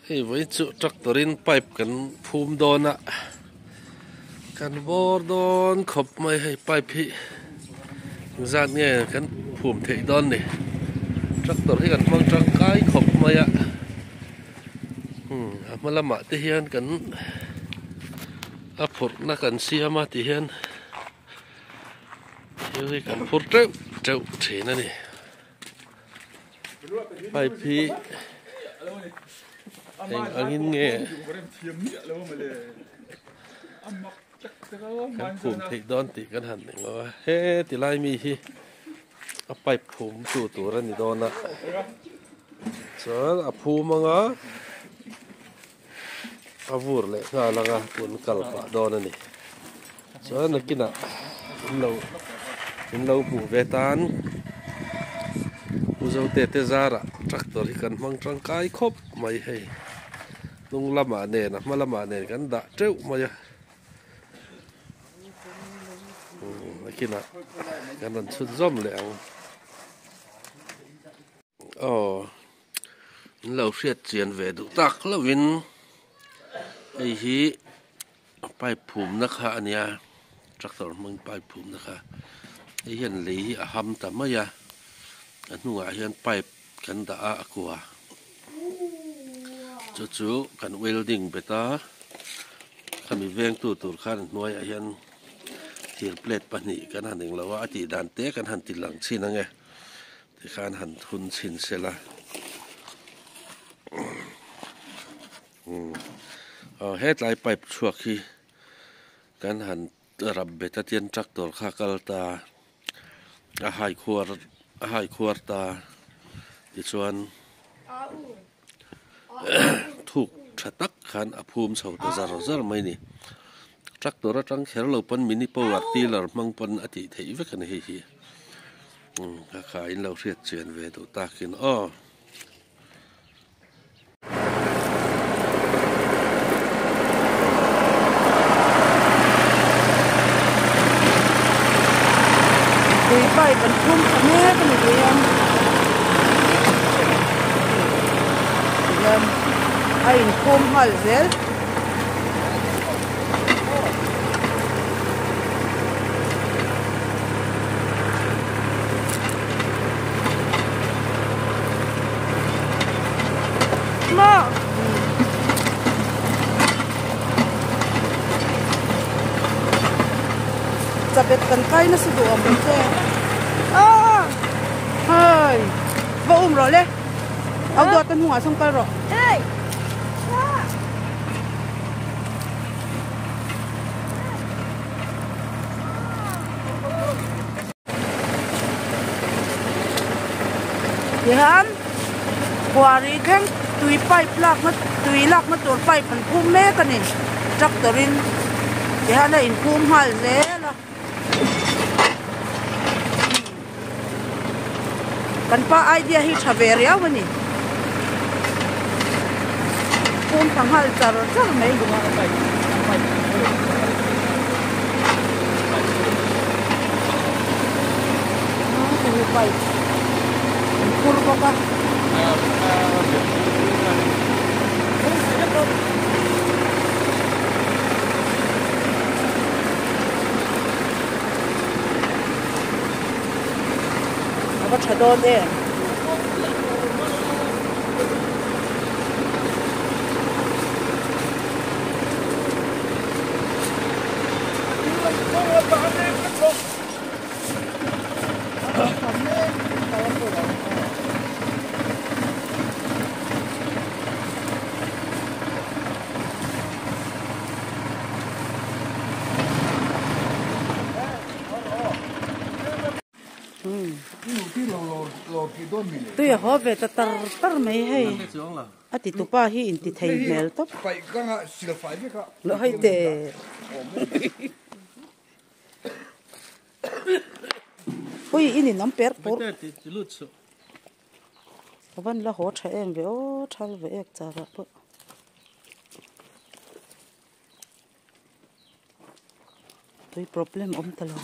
Hei vawi chu tractor in pipe kan phum dawn a kan bawr dawn khawp mai hei pipe hi engzat nge kan phum theih dawn ni tractor hi kan hmang tangkai khawp mai a umm a hma lamah te hian kan a phurhna kan siam a ti hian thil hi kan phur teuh teuh thin a ni. Pipe hi eng angin nge kan phum theih dawn tih kan han eng lo a he ti lai mi hi a pipe phum tu tur a ni dawn a chuan a phum anga a vur leh nghal anga tun kal pah dawn a ni chuan nakinah in lo in lo hmuh ve tan Pu Zote te zarah tractor hi kan hmang tangkai khawp mai hei hnung lamah nen a hma lamah nen kan dah teuh mai a nakinah kan rawn chhun zawm leh ang. Aw in lo hriat chian ve duh tak hlauhin hei hi pipe phumna kha a nia tractor hmang pipe phumna kha hei hian lei hi a ham ta mai a a hnungah hian pipe kan dah a a kua chu chu kan welding bet a khami vengtu tur khan a hnuaiah hian thir plate pahnih kan han englo a a tih dan te kan han ti lang chhin ang e. Tikhan han thun chhin sela aw hetlai pipe chhuak hi kan han rap bet a tian tractor kha a kal ta a hai khuar a hai khuar ta tichuan thuk tha tak khan a phum chho ta zar zar mai a ni tractor atang kher lo pawn mini power tiller hmang pawn a tih theih vek a ni hei hi ka kha in lo hriat chian ve duh takin aw. Tui pipe an phum tha mek a ni tih hian tihian a inphum nghal zel. Chabet kan kai nasa duh awm ang che aaa hei va um rawh le au duat a hnungah sawn kal rawh. Tihian khuari thleng tui pipe lakna tui lakna tur pipe an phum mek a ni tractor in tihian a inphum nghal zel a kan pa idea hi tha ve riau a ni phum tha nghal char char mai. Pipe an phur bawk a. A va tha dawn em. Tui a haw ve ta tar tar mai hei a ti tupa hi inti thei hmel tawp loh hei teh. Ui in in awm per pur. A van la haw tha em ve aw thal ve ek char ah pawh. Tui problem awm ta lo.